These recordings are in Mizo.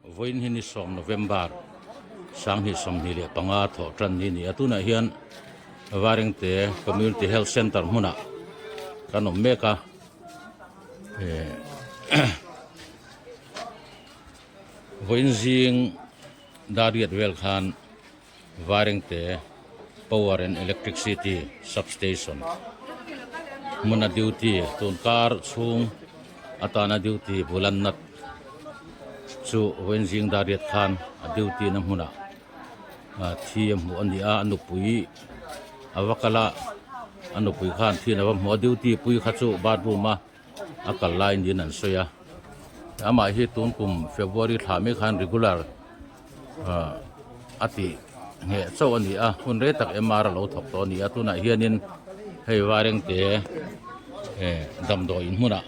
Vawiin hi ni sawm November 2025 thawh tan ni a ni a, tunah hian Vairengte Community Health Centre hmunah kan awm mek a, vawiin zing dar riat vel khan Vairengte Power and Electricity Substation hmuna duty tun kar chhung atana duty bul an nat chu vawiin zing dar riat khan a duty na hmunah thi a hmuh a ni a, a nupui a va kal a, a nupui khan thian a va hmuh a, duty pui kha chu bathroom a. a kal lai niin an sawi a amah hi tun kum February thla mek khan regular ah a tih ngheh chauh a ni a hun rei tak M R a lo thawk tawh a ni a tunah hianin hei Vairengte eh damdawi in hmunah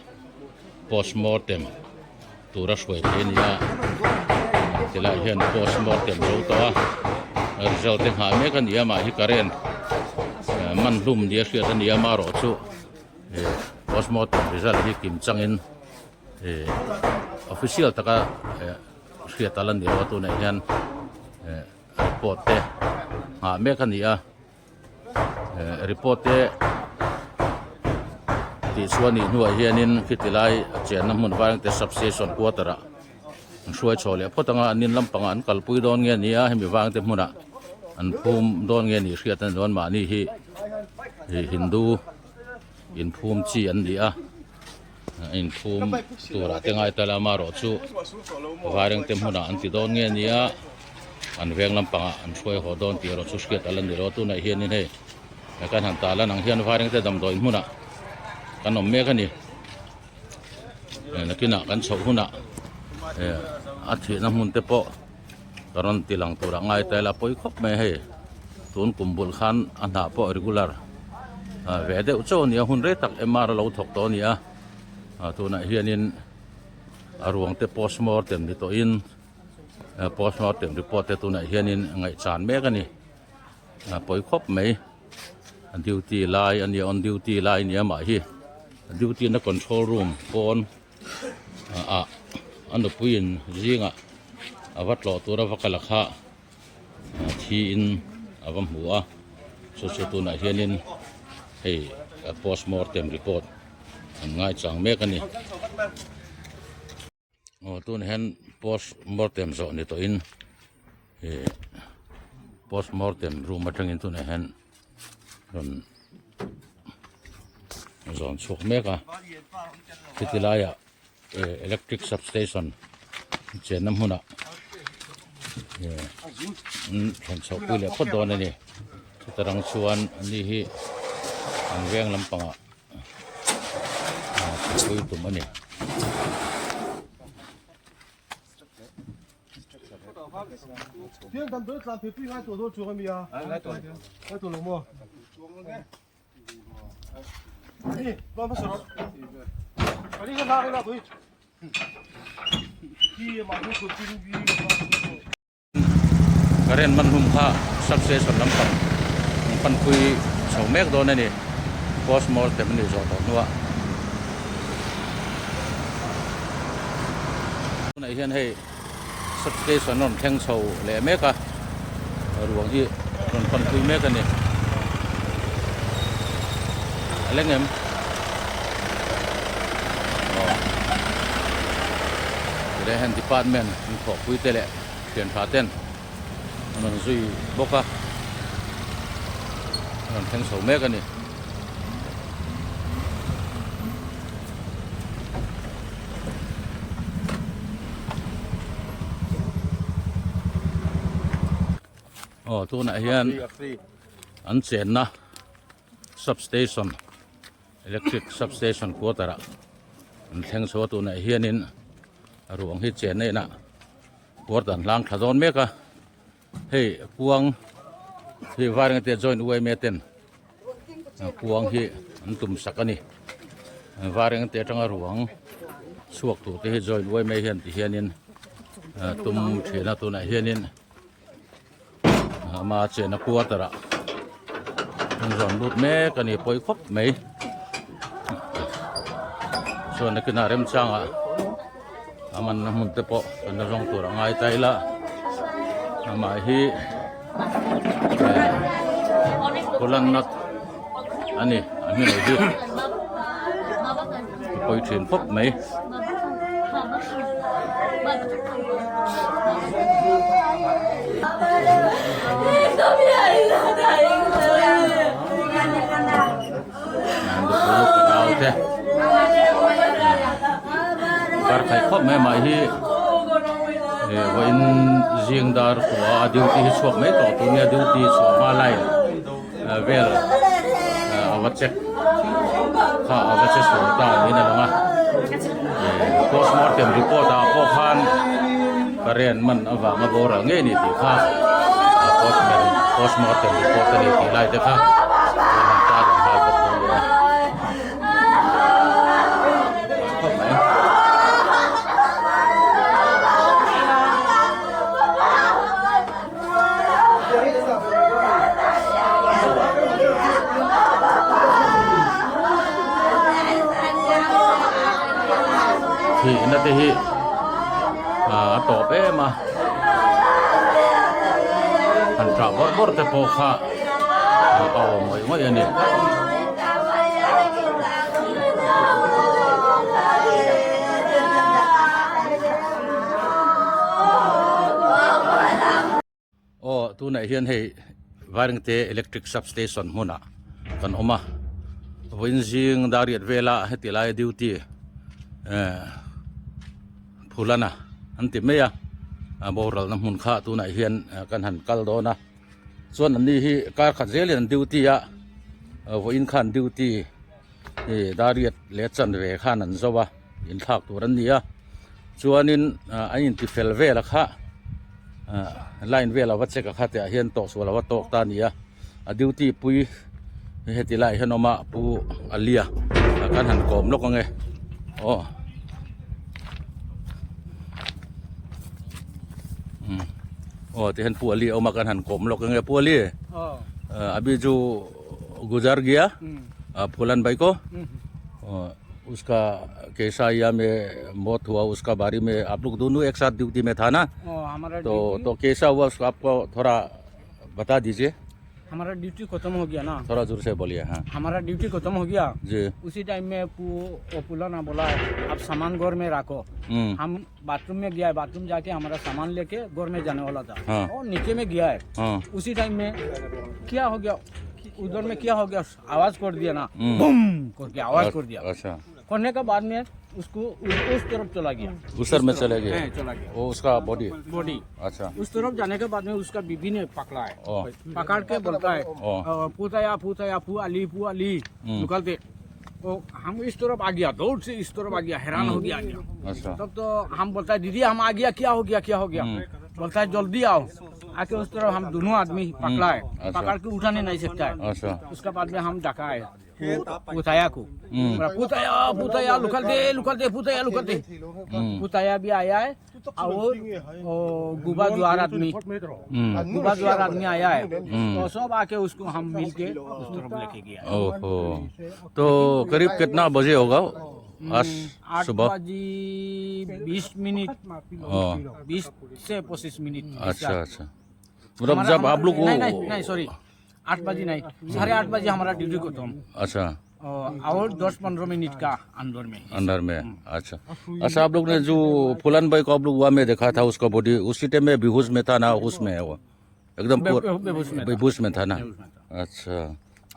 postmortem tura hruai theih a ni a tilai hian postmortem zo tawh a result te nghah mek a ni a amah hi current man hlum nia hriat a ni a amaherawhchu. Postmortem result hi kim changin official taka hriat a la ni lo a tunah hian report te nghah mek a ni a report te tih chhuah nih hnuah hianin khiti lai a chenna hmun vairengte substation quarter ah an hruai chho leh phawt anga an in lampangah an kalpui dawn nge ni a hemi vangte hmunah an phum dawn nge ni hriat a ni dawn mahni hi Hindu inphum chi an ni a inphum turah te ngai ta la amaherawhchu vairengte hmunah an ti dawn nge ni a an veng lampangah an hruai haw dawn tih erawh chu hriat a la ni lo a tunah hianin hei kan han tarlan ang hian vairengte damdawi hmunah kan awm mek a ni. Nakinah kan chhoh hunah a thihna hmun te pawh ka rawn ti lang tur a ngai ta ila pawi khawp mai hei tun kum bulh khan a hnah pawh regular ve deuh chauh a ni a hun rei tak M R a lo thawk tawh a ni a tunah hianin a ruang te postmortem ni tawhin postmortem report te tunah hianin ngaihchan mek a ni pawi khawp mai. A duty lai a nia on duty lai a nia mah hi a duty na control room pawn ah a nupui in zingah a va tlawh tur a va kal a kha thi in a va hmu a chu chu tunah hianin hei postmortem report an ngaichang mek a ni. Aw tunah hian postmortem zawh ni tawhin ih postmortem room atangin tunah hian rawn zawn chhuak mek a khiti laiah ih electric substation chenna hmunah ih an thlen chhoh pui leh phawt dawn a ni chuta rang chuan ani hi an veng lampangah. Pui tum a ni. Current man hlum kha substation lampang an panpui chho mek dawn a ni postmortem a nih zawh tawh hnuah tunah hian hei substation a rawn thleng chho leh mek a ruang hi rawn panpui mek a ni a leng em aw tilai hian department an thawhpui te leh. Thian tha ten an rawn zui bawk a, an rawn thleng chho mek a ni. Aw tunah hian an chenna substation electric substation quarter ah an thleng chho a tunah hianin ruang hi chenna inah. Quarter an hlang thla dawn mek a, hei kuang hi varenga te joint uaime ten kuang hi an tum sak a ni varenga te atanga ruang chhuak tur te hi joint uaime hian ti hianin tum thin a tunah hianin ama chena quarter ah an rawn lut mek a ni pawi khawp mai chuan nakinah remchangah. A manna hmun te pawh kan la zawng tur a ngai ta ila amah hi Pulannath a ni a hming hi a pawi thin khawp mai. Kar khaih khawp mai mah hi vawiin zing dar kua a duty hi chhuak mai tawh tur nia duty chhuah hma line vel a va check kha a va che sual ta niin a lang a postmortem report ah pawh khan current man avanga boral ngei a ni tih kha postmortem report a ni tih lai te kha an han tar lang nghal bawk dawn a ni khawp mai. Thihna te hi a tawp em a han tah bawrh bawrh te pawh kha a awm ngawih ngawih a ni. Aw tunah hian hei Vairengte electric sub station hmunah kan awm a vawiin zing dariat vela heti laia duty eh Phulana an ti mai a a boralna hmun kha tunah hian kan han kal dawn a chuan an ni hi kar khat zelin an duty a vawiin khan duty ih dariat leh chanve khan an zo a. Inthlak tur an ni a chuanin an inti fel vel a kha line vel a va check a kha tih ah hian tawh sual a va tawk ta a ni a a duty pui heti lai hian a awm a pu Alia kan han kawm lawk ange aw aw tihian pu Ali a awm a kan han kawm lawk ange pu Ali abhi chu gujar gya phulan bhai ko. उसका कैसा या में मौत हुआ उसका बारे में आप लोग दोनों एक साथ ड्यूटी में था ना हमारा तो तो कैसा हुआ उसका आपको थोड़ा बता दीजिए हमारा ड्यूटी खत्म हो गया ना थोड़ा जोर से बोलिए हाँ हमारा ड्यूटी खत्म हो गया जी उसी टाइम में पू वो पुलाना बोला आप सामान घर में रखो हम्म हम बाथरूम में गया है बाथरूम जाके हमारा सामान लेके घर में जाने वाला था हाँ। और नीचे में गया है हाँ उसी टाइम में क्या हो गया उधर में क्या हो गया आवाज कर दिया ना हम्म। बम करके आवाज कर दिया अच्छा करने के बाद में उसको उस तरफ चला गया उसर में चले गए हाँ, चला गया वो उसका बॉडी बॉडी अच्छा उस तरफ जाने के बाद में उसका बीबी ने पकड़ा है ओ पकड़ के बोलता है ओ। पूताया पूताया पू अली पू अली हम्म। निकलते वो हम इस तरफ आ गया दौड़ से इस तरफ आ गया हैरान हो गया आ गया अच्छा तब तो हम बोलता है दीदी हम आ गया क्या हो गया क्या हो गया बोलता है जल्दी आओ आके उस तरफ हम दोनों आदमी पकड़ा है अच्छा। पकड़ के उठाने नहीं सकता है अच्छा उसके बाद में हम डका है पुताया को हम्म। बोला, पुताया पुताया लुकल दे लुकल दे पुताया लुकल दे हम्म पुताया भी आया है और वो गुबा द्वार आदमी हम्म गुबा द्वार आदमी आया है तो सब आके उसको हम मिल के उस तरफ लेके गया ओहो तो करीब कितना बजे होगा आज आठ सुबह बजी बीस मिनट ओ बीस से पच्चीस मिनट अच्छा अच्छा मतलब जब आप लोग नहीं नहीं को नहीं सॉरी आठ बजे नहीं साढ़े आठ बजे हमारा ड्यूटी खत्म अच्छा और दस पंद्रह मिनट का अंदर में अंदर में अच्छा अच्छा आप लोग ने जो फुलन भाई को आप लोग वहाँ में देखा था उसका बॉडी उसी टाइम में बेहोश में था ना उसमें है वो एकदम पूरा बेहोश में था। बेहोश में था ना बेहोश में था। अच्छा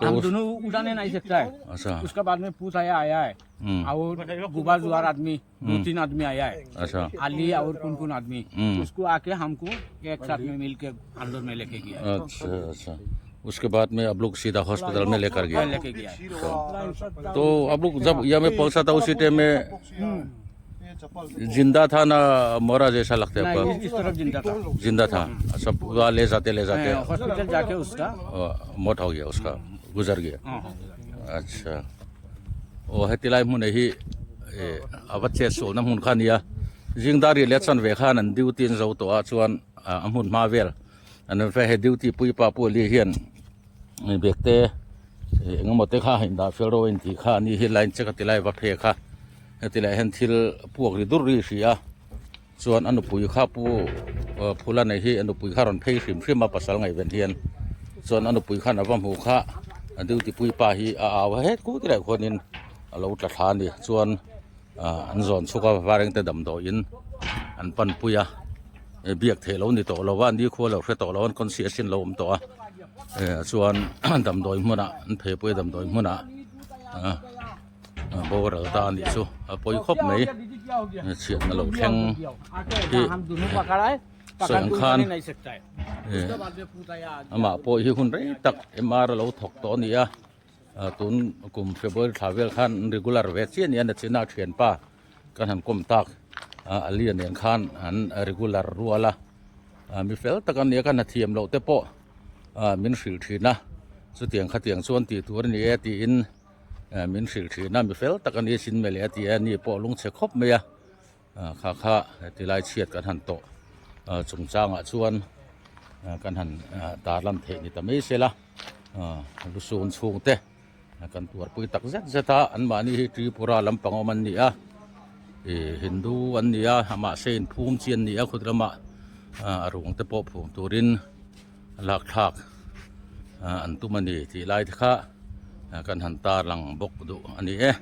तो हम उस दोनों उठाने नहीं सकता है अच्छा उसके बाद में पूछ आया आया है हम्म और गुबा जुआर आदमी दो तीन आदमी आया है अच्छा अली और कौन कौन आदमी हम्म। उसको आके हमको एक साथ में मिल के अंदर में लेके गया अच्छा अच्छा उसके बाद में आप लोग सीधा हॉस्पिटल में लेकर गए लेके गया तो आप लोग जब यहाँ में पहुंचा था उसी टाइम में जिंदा था ना मोरा जैसा लगता है नहीं आपको इस- इस तरफ जिंदा था जिंदा था सब वहाँ ले जाते ले जाते हॉस्पिटल जाके उसका अ, मौत हो गया उसका गुजर गया हाँ, अच्छा o heti lai hmun hi e ava che sul na hmun kha nia zingdar ri leh chan ve khan an duty an zo tawh a chuan a hmun hma vel an fe he duty pui pa pawh li hian bag te eng emaw te kha in dah fel rawh a intih kha ani hi line check a ti lai va phe kha heti lai hian thil puak ri dur ri hria. Chuan a nupui kha pu Phula nei hi a nupui kha a rawn phei hrim hrim a pasal ngaihven hian chuan a nupui khan a va hmuh kha a duty pui pa hi a au a het kut reuh khuanin a lo tla thla a ni chuan ah an zawn chhuk a varengte damdawiin an pan pui a biak theih lo ni tawh lo a nikhua lo hre tawh lo a an conscious in lo awm tawh a eh chuan damdawi hmunah an phei pui a damdawi hmunah ah. Boral ta anih chu a pawi khawp mai chhiatna lo thleng hi sawi ang khan amah pawh hi hun rei tak MR a lo thawk tawh a ni a tun kum February thla vel khan regular ve chiah a ni a nachina thianpa kan han kawm tak a lian nen khan an regular rual a mi fel tak a ni a ka hnathiam loh te pawh min hrilh thin a chutiang khatiang chuan tih tur a ni e tiin. Min hrilh thin a, mi fel tak a ni sin mele a ti a, ni pawh lungchhe khawp mai a, kha kha tilai chhiat kan han tawh chungchangah chuan kan han tarlan theih ni ta mai sela, lusun chhungte kan tuarpui tak zet zet a, anmahni hi Tripura lampang awm an ni a, ih Hindu an ni a, mahse inphum chi an ni a khut lamah a ruang te pawh phum turin lak thlak an tum a ni tih lai te kha. Kan han tar lang bawk duh a ni e.